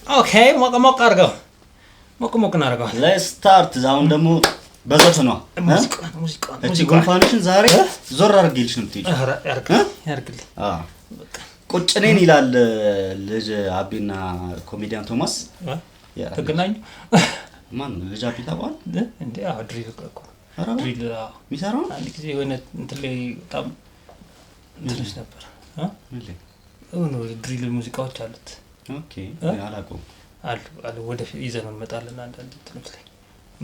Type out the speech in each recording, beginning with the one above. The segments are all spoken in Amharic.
Okay፣ ሞቅ ሞቅ አድርገው፣ ሞቅ ሞቅ እናደርገዋል። Let's start። አሁን ደግሞ በዘፈኗ እ? ሙዚቃዋን ሙዚቃዋን እቺ ሙዚቃዋን። ጉንፋንሽን ዛሬ ዞር አድርጌልሽ ነው የምትሄጂው። ኧረ ያርግልኝ ያርግልኝ። አዎ። ቁጭኔን ይላል ልጅ አቤና ኮሜዲያን ቶማስ። እ? Yeah። ተገናኙ። ማን ነው ልጅ አቤ ታውቀዋለህ? እ? እንዴ አዎ፣ drill እኮ። ኧረ Drill አዎ። የሚሰራው አንድ ጊዜ የሆነ እንትን ላይ በጣም እንትኖች ነበር እ? ምን ላይ? የሆኑ drill ሙዚቃዎች አሉት። Okay። እ? አላውቀውም። አሉ አሉ፣ ወደፊት ይዘነው እንመጣለን። አንዳንድ እንትኖች ላይ፣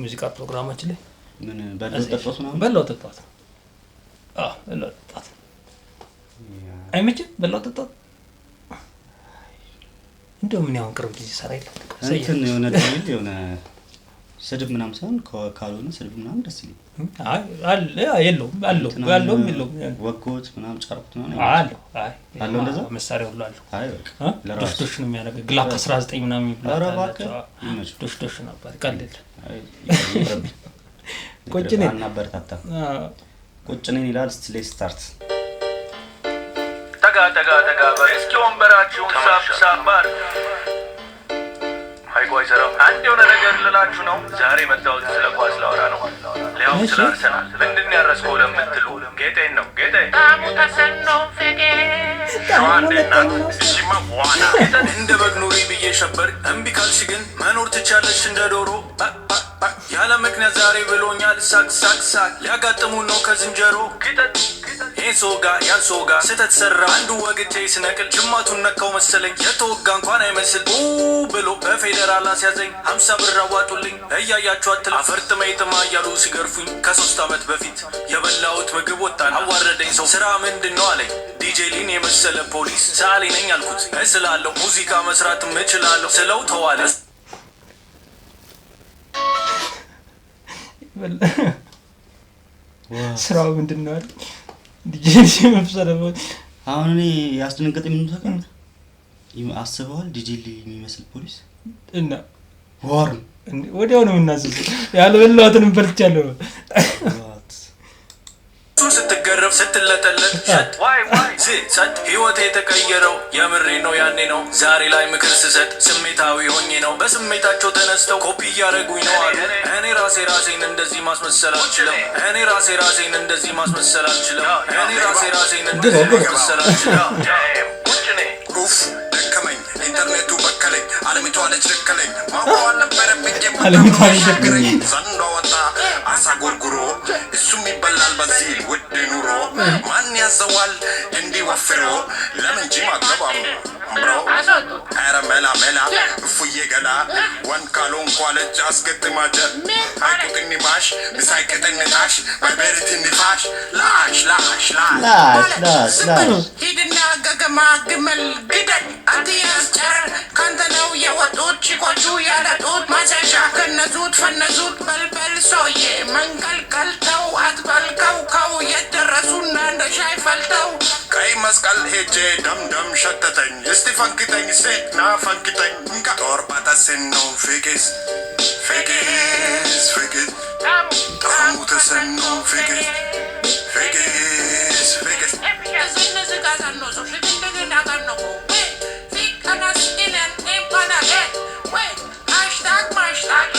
ሙዚቃ ፕሮግራማችን ላይ። ምን በላው ጠጣሁት ምናምን? በላው ጠጣሁት። አዎ፣ በላው ጠጣሁት። አይመችም? በላው ጠጣሁት። እንደው ምን ያሁን ቅርብ ጊዜ ሰራ የለም። እንትን የሆነ drill የሆነ ስድብ ምናምን ሳይሆን ካልሆነ ስድብ ምናምን ደስ ይለኛል። አይ አለ፣ የለውም፣ አለው። እንትናን ያለውም የለውም። ወጎት ምናምን ጫርኩት ምናምን። አለው። አይ አለው እንደዛ? መሳሪያ ሁሉ አለው። አይ በቃ እ? ለራሱ። ዶሽ ዶሽ ነው የሚያደርገው። Glock 19 ምናምን የሚባል ኧረ አላቸው። እባክህ ይመችው። ዶሽ ዶሽ ነበር፣ ቀልድ። አይ ይቅርብኝ። ቁጭኔ። አናበረታታም። ቁጭኔን ይላል። እስቲ let's start። ጠጋ ጠጋ ጠጋ በል እስኪ፣ ወንበራችሁን ሳብ ሳብ አድርጉ። ሀይቁ አይሰራም። አንድ የሆነ ነገር ልላችሁ ነው። ዛሬ መጣሁት ስለ ኳስ ላወራ ነው። ሊያውም ስለ አርሰናል። ምንድን ነው ያረስከው ለምትሉ ጌጤን ነው ጌጤ። ሸዋ እንዴት ናት? እሺማ ዋና ጌጤን እንደ በግ ኑሪ ብዬ ሸበር፣ እምቢ ካልሽ ግን መኖር ትቻለሽ እንደ ዶሮ። ያለ ምክንያት ዛሬ ብሎኛል ሳቅ ሳቅ ሳቅ፣ ሊያጋጥሙን ነው ከዝንጀሮ። ይህን ሰው ጋ ያን ሰው ጋ ስህተት ሰራ፣ አንዱ ወግቼ ስነቅል ጅማቱን ነካው መሰለኝ፣ የተወጋ እንኳን አይመስል ኡ ብሎ በፌዴራል አስያዘኝ። 50 ብር አዋጡልኝ እያያችሁ አትል አፈር ጥመኝ ጥማ እያሉ ሲገርፉኝ፣ ከ3 ዓመት በፊት የበላሁት ምግብ ወጣን አዋረደኝ። ሰው ስራ ምንድን ነው አለኝ ዲጄ ሊን የመሰለ ፖሊስ። ሰዓሊ ነኝ አልኩት፣ እስላለሁ፣ ሙዚቃ መስራትም እችላለሁ ስለው ተዋለ። ስራው ምንድን ነው አለ ዲጄ መብሰለ። አሁን እኔ ያስደነገጠኝ ምን ታውቃለህ? አስበዋል ዲጄ ሊ የሚመስል ፖሊስ እና ዋርም እንዴ፣ ወዲያው ነው የምናዘዘው። ያልበላሁትንም በልቻለሁ ነው። What? ስትገረፍ ስትለጠለጥ ሸጥ ዋይ ዋይ ሰጥ ህይወቴ የተቀየረው የምሬ ነው ያኔ ነው። ዛሬ ላይ ምክር ስሰጥ ስሜታዊ ሆኜ ነው። በስሜታቸው ተነስተው ኮፒ እያደረጉኝ ነው አሉ። እኔ ራሴ ራሴን እንደዚህ ማስመሰል አልችልም። እኔ ራሴ ራሴን እንደዚህ ማስመሰል አልችልም። እኔ ራሴ ራሴን እንደዚህ ግባ፣ ግባ። ማስመሰል አልችልም። ኡፍ ደከመኝ፣ ኢንተርኔቱ በከለኝ፣ አለሚቷ ልጅ ደከለኝ፣ ማውቀው አልነበረብኝ። አለሚቷ ልጅ ደከለኝ። ዘንዶ ወጣ አሳ ጎርጉሮ፣ እሱም ይበላል በዚህ ውድ ኑሮ። ማን ያዘዋል እንዲህ ወፍሮ? ለምን ጂም አገባም bro? ኧረ መላ መላ እፉዬ ገላ ወንድ ካልሆንኩ አለች አስገጥማጀ። አይቁጥኒ ባሽ ምሳይ ቅጥንጣሽ በርበሬ ትንፋሽ ላሽ ላሽ ላሽ። ላሽ ላሽ ላሽ። ሂድና ገገማ ግመል ግደል፣ አትያዝ ጨረር፣ ካንተ ነው የወጡት ቺኮቹ ያለጡት ማስያዣ ገነዙት ፈነዙት። በልበል ሰውዬ መንቀልቀል ተው፣ አትበልከው ከው የት ደረሱና እንደ ሻይ ፈልተው። ቀይ መስቀል ሄጄ ደምደም ሸተተኝ፣ እስቲ ፈንክተኝ ሴት ና ፈንክተኝ እንካ ቶርባተስኖ ፊቅስ ፊቅስ ፊቅስ ጣሙ ተሰኖ ፊቅስ ፊቅስ ፊቅስ።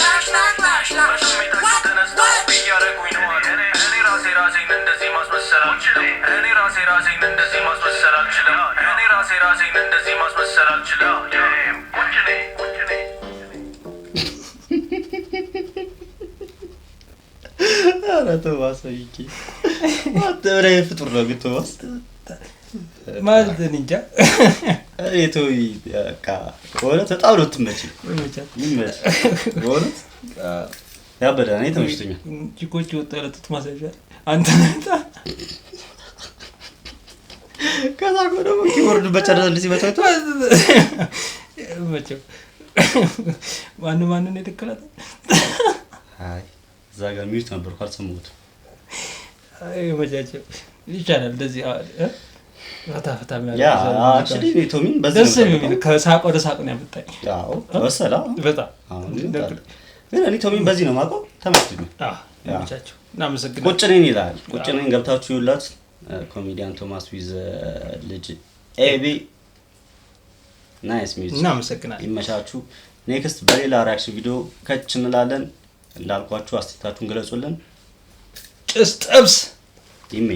በስሜታቸው ተነስተው ኮፒ እያደረጉኝ ነው አሉ። እኔ ራሴ ራሴን እንደዚህ ማስመሰል አልችልም። እኔ ራሴ ራሴን እንደዚህ ማስመሰል አልችልም። እኔ ራሴ ራሴን እንደዚህ ማስመሰል አልችልም። ቁጭኔ ቁጭኔ። ኧረ ቶማስ ወይዬ፣ አንተ ምን አይነት ፍጡር ነው ግን ቶማስ? ማለት እኔ እንጃ። እኔ ተወኝ በቃ፣ በእውነት በጣም ነው የምትመቸኝ። ይመቻል። ይመችህ በእውነት፣ ያበደ፣ እኔ ተመችቶኛል። ቺኮች ወጡ ያለጡት ማስያዣ አንተ ነህ። ከዛ እኮ ደግሞ keyboard በጨረሰ እንደዚህ መታወቱ። መቼም ማን ማንን የደከላታል? አይ እዛ ጋር mute ነበርኩ፣ አልሰማሁትም። አይ መቻቸው ይቻላል እንደዚህ እ? ፈታ ፈታ የሚያደርግ Yeah ዘፈን። Actually እኔ ቶሚን በዚህ ደስ ነው የሚል የምጠብቀው። ከሳቅ ወደ ሳቅ ነው ያመጣኝ። አዎ መሰላ። በጣም። አሁን ይመጣል። ግን እኔ ቶሚን በዚህ ነው የማውቀው፣ ተመችቶኛል። አዎ ይመቻቸው። እናመሰግናለን። ቁጭኔን ይላል። ቁጭኔን ገብታችሁ ይውላት። ኮሜዲያን ቶማስ with ልጅ ኤቢ። Nice music። እናመሰግናለን። ይመቻችሁ። Next በሌላ reaction ቪዲዮ ከች እንላለን። እንዳልኳችሁ አስተያየታችሁን ግለጹልን። ጭስ ጥብስ። ይሜ።